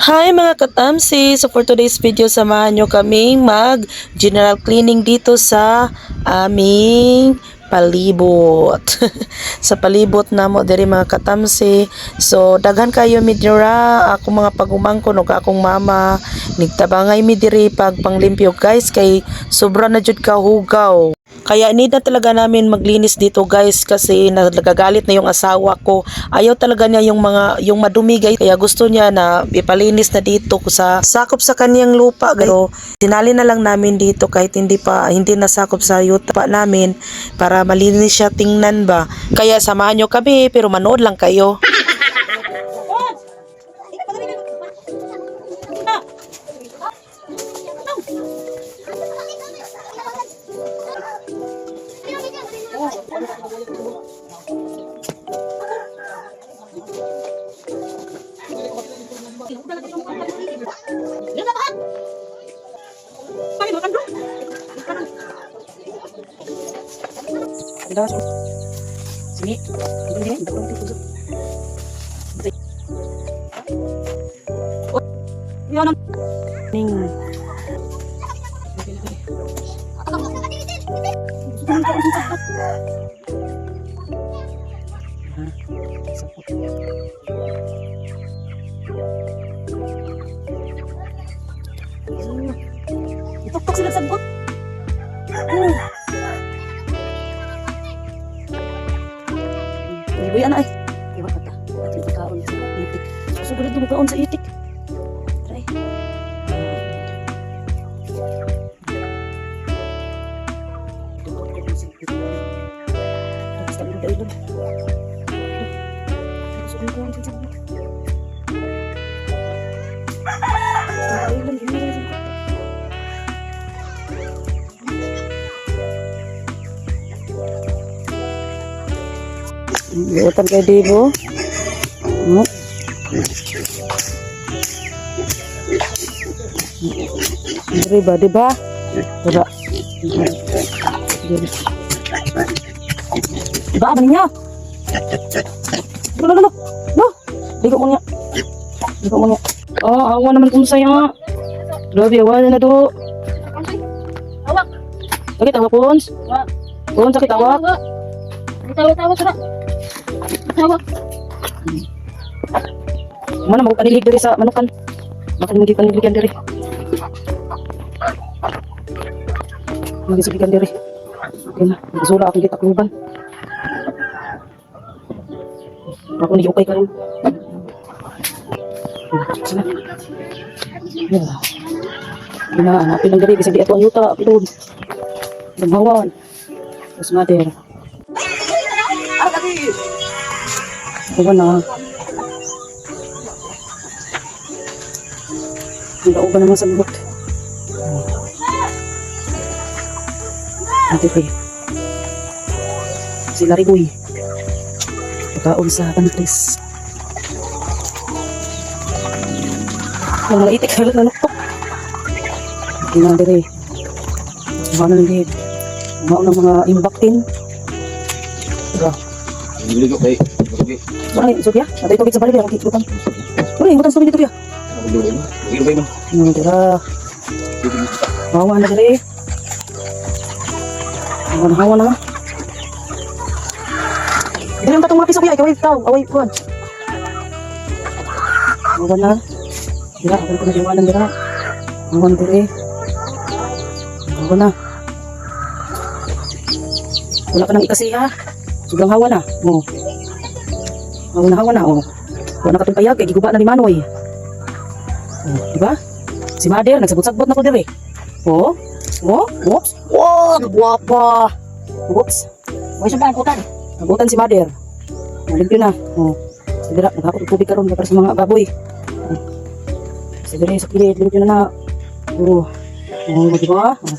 Hi, mga katamsi! So for today's video, samahan nyo kaming mag general cleaning dito sa aming palibot. Sa palibot namo diri, mga katamsi. So daghan kayo mi dira, akong mga pagumangkon ug akong mama. Nigtabangay mi diri pag panglimpyo, guys, kay sobra na jud ka hugaw. Kaya need na talaga namin maglinis dito, guys, kasi nagagalit na yung asawa ko. Ayaw talaga niya yung mga yung madumi, guys. Kaya gusto niya na ipalinis na dito sa sakop sa kanyang lupa. Pero sinali na lang namin dito kahit hindi na sakop sa yuta namin para malinis siya tingnan ba. Kaya samahan nyo kami, pero manood lang kayo. Sini. Ini Ning. Ituktok sila sa bot. Ibuya na ay. Iwa pa ta. Ato pagkaon sa itik. Susugulit na pagkaon sa itik. Try. Tapos tayo dailon. Susugulit ko sa Dailon. Liutan kay Dibo. Diri ba, di ba? Diba? Diri. Ba, ba niya? Lo, lo, lo. Lo. Ligo mo niya. Ligo mo niya. Oh, awa naman kung saya. Grabe, awa na na do. Awak. Sakit awak, Pons. Awak. Pons, sakit awak. Tawa-tawa sara. Tawa. Mana mo panilig diri sa manukan. Baka mo paniligan diri. Magisiligan diri. Okay na, magisula akong gitakluban. Ako ni okay karon. Sila. Yeah. Gina, hanapin lang diri bisag di ato ang yuta, apilon. Lamawan. Tapos mother. Uban na. Ang dauban naman sa bukod. Ate Faye. Si Larry Boy. Pagkaon sa Tantris. Ang mga itik, halat na nuktok. Hindi na dire. Mga na dire. Mga ng mga imbaktin. Diba? Ligo kay. Sige. Wala ni, Sophia? Atay tubig sa balibay, ang kiklutan. Wala, yung butang tubig dito, Sophia. Ligo kay man. Dira. Hawa na dire. Hawa na, hawa na. Dire ang tatong mga piso kuya, ikaw ay tao, away kuan. Hawa na. Dira, ako ko na dira. Hawa na dire. Hawa na. Wala ka nang ikasiha. Sobrang hawa na. Oh. Hawa na, hawa na. Oh. Wala na katong payag, kay giguba na ni Manoy. Oh, di ba? Si Mother, nagsagot-sagot na ko dire. Oh, oh, whoops. Wow, guwapa. Whoops. Way sa kutan. Nabutan si Mother. Nalimpyo na. Oh. Sige ra, naghapot og tubig karon para sa mga baboy. Oh. Sige re, sa kilid, limpyo na na. Oh. Oh, di ba? Oh.